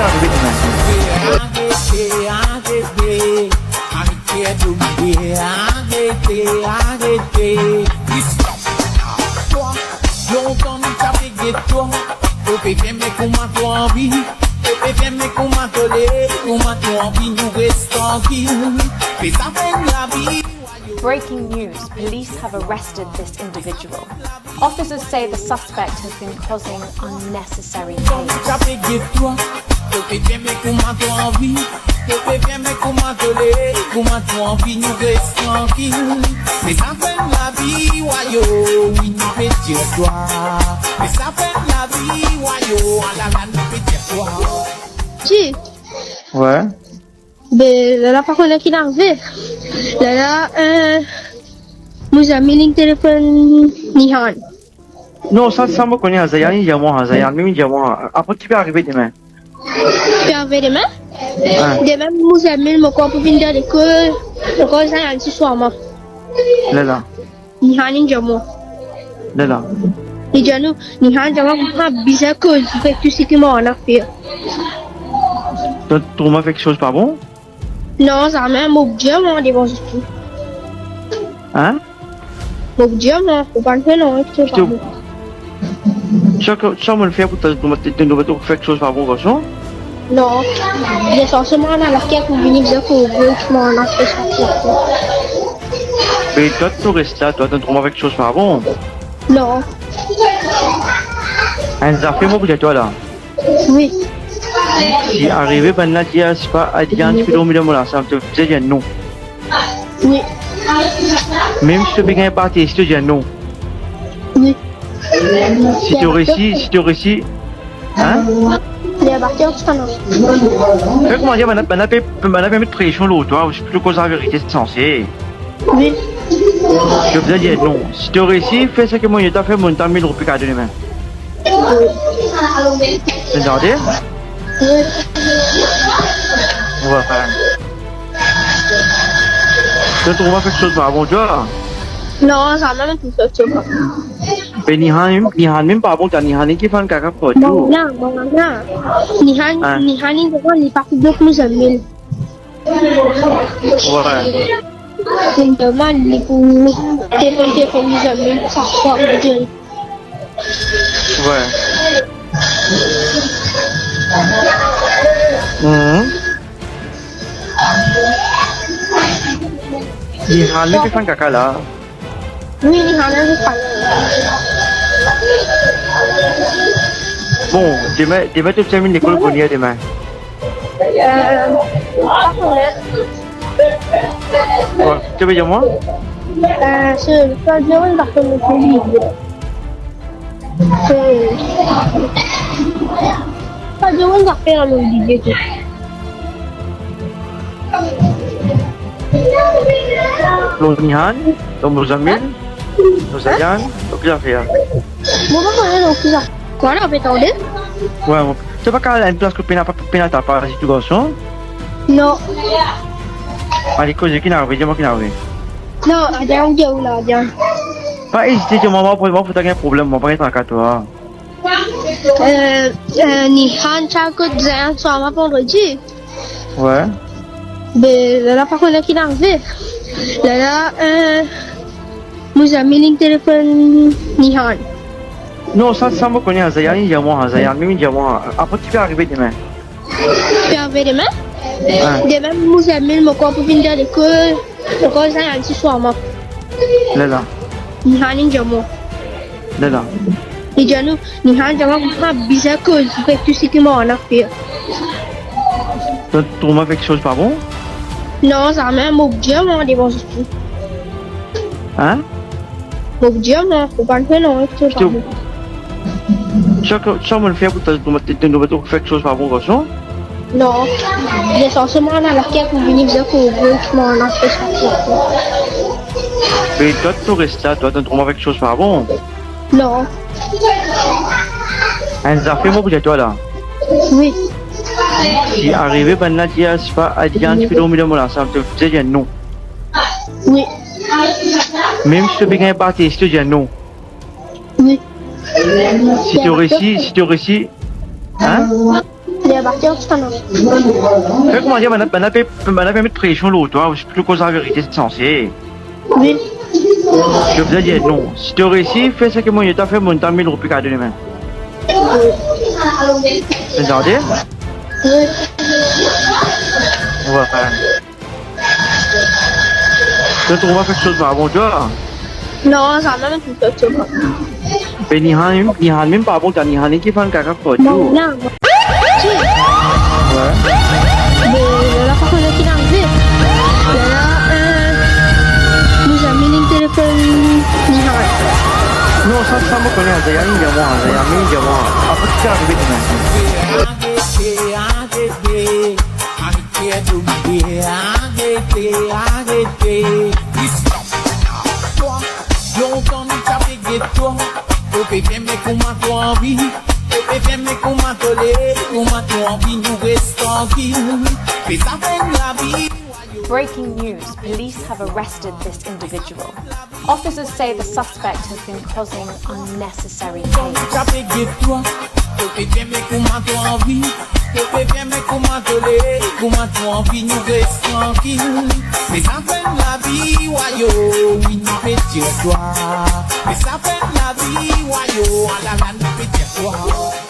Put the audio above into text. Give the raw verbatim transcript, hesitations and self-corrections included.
Arete, arete, arete, arete, arete. Stop. Twa, lontan nou ti pe get twa. To pe fer mwa kouma to anvi. To pe fer mwa kouma to le, kouma to anvi, nou res trankil. Pe sa fer lavi. Breaking news, police have arrested this individual. Officers say the suspect has been causing unnecessary chaos. Ki? Wi. Be, lerla pa kone ki arive. Lerla, eh, Mouzamil inn telefonn Nihan. Non, sa, sa mo kone, Azayal inn dir mwa, Azayal mem inn dir mwa. Apre ki pe arive demin? Ki pe arive demin? Demin, Mouzamil, mo krwar pou vinn dan lekol, mo krwar Azayal ti swar mwa. Lerla. Nihan inn dir mwa. Lerla. Li dir nou, Nihan dir mwa, mo pa bizin koz, fer tou seki mo ena fer. Donk, trouv mwa fer kiksoz pa bon? Non, zame, mo dir mwa devan zot tou. Hein? Mo dir mwa, ou pa fer non, kiksoz pa bon. Sa ki, sa mo fer pou to, to, to, to fer kiksoz pa bon, garson? Non. Lisansie mwa, ena laker pou vini bizin koz, mo ena fer sa. Be twa, to res la, twa, to trouv mwa fer kiksoz pa bon? Non. Enn zafer mo pou dir twa la. Wi. Si arive bann la dir, sipa, Adiane ti pe dormi dan mo lasam, to bizin dir non. Wi. Mem si to pe gagn bate, si to dir non. Wi. Si to resi, si to resi, hein? Li a bate osi, non? Fer kouma dir, bann la, bann la pe, bann la pe met presion lor twa, ou sipa koz laverite sanse. Wi. To bizin dir non. Si to resi fer seki mo inn dir twa fer, mo donn twa mil roupi kado demin. Wi. To tande? Wi. Wi. To trouv mwa fer kiksoz pa bon, twa? Non, zame mo trouv fer kiksoz pa bon. Be Nihan, Nihan mem pa bon, twa, Nihan ki fer enn kaka partou. Non, non, non, non. Nihan, hein? Nihan, li pa pou blok nou zame. Wi. Se normal, li pou telefone, telefone, li zame, sa fwa, li dir. Wi. Mhm. Li rale telefone kaka la. Wi, li rale telefone. Bon, demin, demin to bizin vinn lekol bonn er demin? Euh, pa kone. Bon, to pe dir mwa? Euh, se, se dir mwa, pa kone. Se, pa dir mwa, pa kone, mo bliye tou. Lor Nihan, lor Mouzamil, lor Zayan, lor ki zafer? Mo pa kone lor ki zafer. Kwa la, pe tande? Wi, mo, to pa kapav al enn plas kot pena, pena tapaz ditou, garson? Non. Ale koze, ki inn arive, dir mwa ki inn arive. Non, Adiane, ou la, Adiane? Pa ezite, dir mwa, mwa, mwa, fode gagn problem, mwa, pa gagn traka twa. Euh, euh, Nihan ti al kot Zayan swar vandredi. Wi. Be, lerla pa kone ki inn arive. Lerla, euh, Mouzamil inn telefonn Nihan. Non, sa, sa mo kone, Azayal inn dir mwa, Azayal mem inn dir mwa. Apre ki pe arive demin? Ki pe arive demin? Hein. Demin, Mouzamil, mo krwar pou vinn dan lekol, mo krwar Zayan ti swar mwa. Lerla. Nihan inn dir mwa. Lerla. Li dir nou, Nihan dir mwa, mo pa bizin koz, fer tou seki mo ena fer. To trouv mwa fer kiksoz pa bon? Non, zame, mo dir mwa devan zot tou. Hein? Mo dir mwa, ou pa fer non, kiksoz pa bon. Sa ki, sa mo fer pou to, to, to, to fer kiksoz pa bon, garson? Non. Lisansie mwa, ena laker pou vini bizin koz, mo ena fer sa. Be twa, to res la, twa, to trouv mwa fer kiksoz pa bon? Non. Enn zafer mo pou dir twa la. Wi. Si arive bann la dir, sipa, Adiane ti pe dormi dan mo lasam, to bizin dir non. Wi. Mem si to pe gagn bate, si to dir non. Wi. Si to resi, si to resi, hein? Fek kouma dir, bann, bann pe, bann pe met presion lor twa, ou pou to koz laverite sanse. Wi. Zot bizin dir non. Si to resi fer seki mo dir twa fer, mo donn twa mil roupi kado demin. Wi. Tande? Wi. To trouv pa kiksoz pa bon twa? Non, zame mo trouv kiksoz pa bon. Be Nihan, Nihan mem pa bon, kan Nihan ki fann kaka kot ou. Non, non. Wi. Be, la pa kone ki arive. La, eh, mo zami inn telefonn Nihan. Non, sa, sa mo kone, Azaya inn dir mwa, Azaya inn dir mwa. Apre ki arive demin? Arete, arete, arete, arete, arete. Stop. Twa, lontan nou ti pe get twa. To pe fer mwa kouma to anvi. To pe fer mwa kouma to le, kouma to anvi, nou res trankil. Pe sa fer lavi. Breaking news, police have arrested this individual. Officers say the suspect has been causing unnecessary chaos. Tape get twa, to pe fer mwa kouma to anvi, to pe fer mwa kouma to le, kouma to anvi, nou res trankil. Me sa fer lavi, wayo, wi, nou pe dir twa. Me sa fer lavi, wayo, alala, nou pe dir twa.